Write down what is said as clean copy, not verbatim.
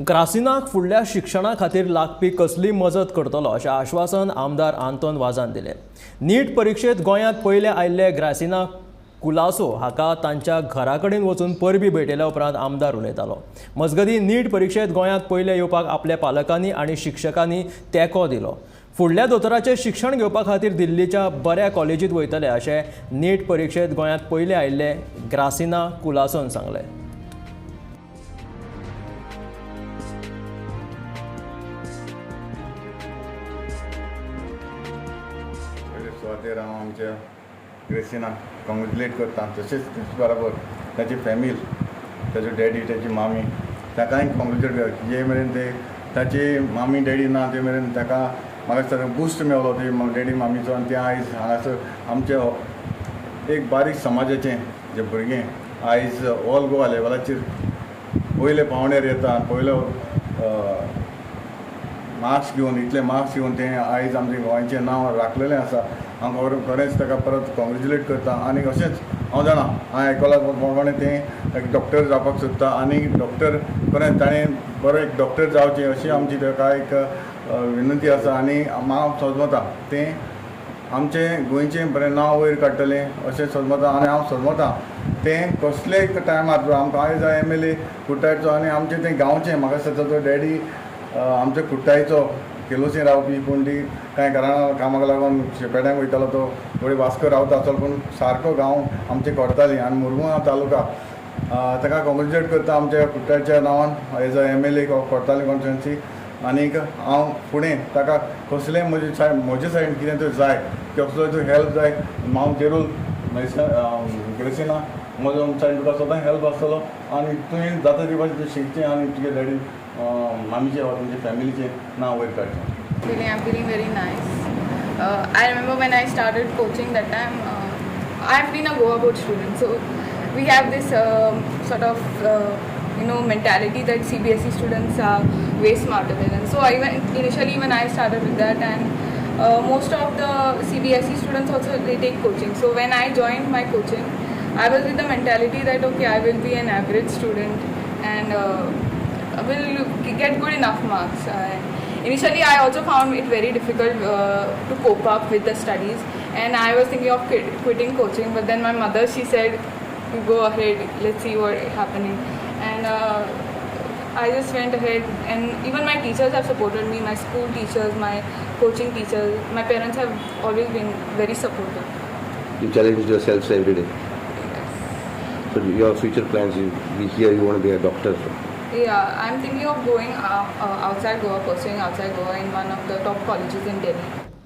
ग्रासिनाक फुडल्या शिक्षणा खातीर लागपी कसलीय मजत करतलो अशें आश्वासन आमदार आंतोन वाजान दिलें. नीट परिक्षेत गोंयांत पयले आयिल्ले ग्रासिना कुलासो हाका तांच्या घरा कडेन वचून परबीं भेटयल्या उपरांत आमदार उलयतालो. मजगतीं, नीट परिक्षेत गोंयांत पयले येवपाक आपल्या पालकांनी आनी शिक्षकांनी तेंको दिलो. फुडल्या दोतोराचें शिक्षण घेवपा खातीर दिल्लीच्या बऱ्या कॉलेजींत वयतले अशें नीट परिक्षेत गोंयांत पयले आयिल्ले ग्रासिना कुलासोन सांगलें. पयले सुवातेर हांव आमच्या ग्रेसिनाक कॉंग्रेच्युलेट करता. तशेंच तेच बराबर ताची फॅमिली, ताजो डॅडी, ताची मामी, ताकाय कॉंग्रेच्युलेट करता. जे मेरेन ते ताची मामी डॅडी ना ते मेरेन ताका म्हाका दिसता बुस्ट मेवलो ते डॅडी मामीचो आनी ते आयज हांगासर आमच्या एक बारीक समाजाचें जे भुरगें आयज ऑल गोवा लेवलाचेर पयले पावंड्यार येता आनी पयलो मार्क्स घेवन, इतले मार्क्स घेवन तें आयज आमचें गोंयचें नांव राखलेलें आसा. हांव खरेंच ताका परत कॉंग्रेच्युलेट करता. आनी अशेंच हांव जाणा, हांवें आयकलां प्रमाणें तें एक डॉक्टर जावपाक सोदता आनी डॉक्टर खरेंच ताणें बरो एक डॉक्टर जावचें अशी आमची ताका एक विनंती आसा. आनी हांव समजता तें आमचें गोंयचें बरें नांव वयर काडटलें अशें समजता. आनी हांव समजता तें कसलेय टायमार आमकां आयज एमएलए कुट्टायचो आनी आमचें तें गांवचें, म्हाका दिसता तो डॅडी आमच्या कुट्टायचो केलोसी रावपी, पूण ती कांय कारणां कामाक लागून शेपेड्यांक वयतालो, तो फुडें वास्को रावता आसतलो, पूण सारको गांव आमचे करताली. आनी मुरगांव तालुका ताका कॉंग्रेच्युलेट करता आमच्या कुट्टायच्या नांवान एज अ एमएलए करताली कॉन्स्टिट्युएन्सी. आनीक हांव फुडें ताका कसलेंय म्हजे सायड, म्हजे सायडीन कितें तरी जाय, कसलो तरी हेल्प जाय, हांव जरूर ग्रेसिना म्हजो सायडीन तुका सदां हेल्प आसतलो. आनी तुवें जाता ते भाशेन तुवें शिकचें आनी तुगे डॅडी मामीचें वा तुमच्या फॅमिलीचें नांव वयर काडचें. Feeling, I'm feeling very nice. I remember when I started coaching that time, I've been a Goa board student, so we have this sort of mentality that CBSE students are way smarter than us. So I went, initially when I started with that, and most of the CBSE students also, they take coaching. So when I joined my coaching, I was with the mentality that okay, I will be an average student and will get good enough marks. Initially, I also found it very difficult to cope up with the studies, and I was thinking of quitting coaching. But then my mother, she said, "Go ahead, let's see what happening." And I just went ahead, and even my teachers have supported me. My school teachers, my coaching teachers, my parents have always been very supportive. You challenge yourselves every day. Yes. So your future plans, we hear you want to be a doctor. Yeah, I'm thinking of going outside Goa, pursuing outside Goa in one of the top colleges in Delhi.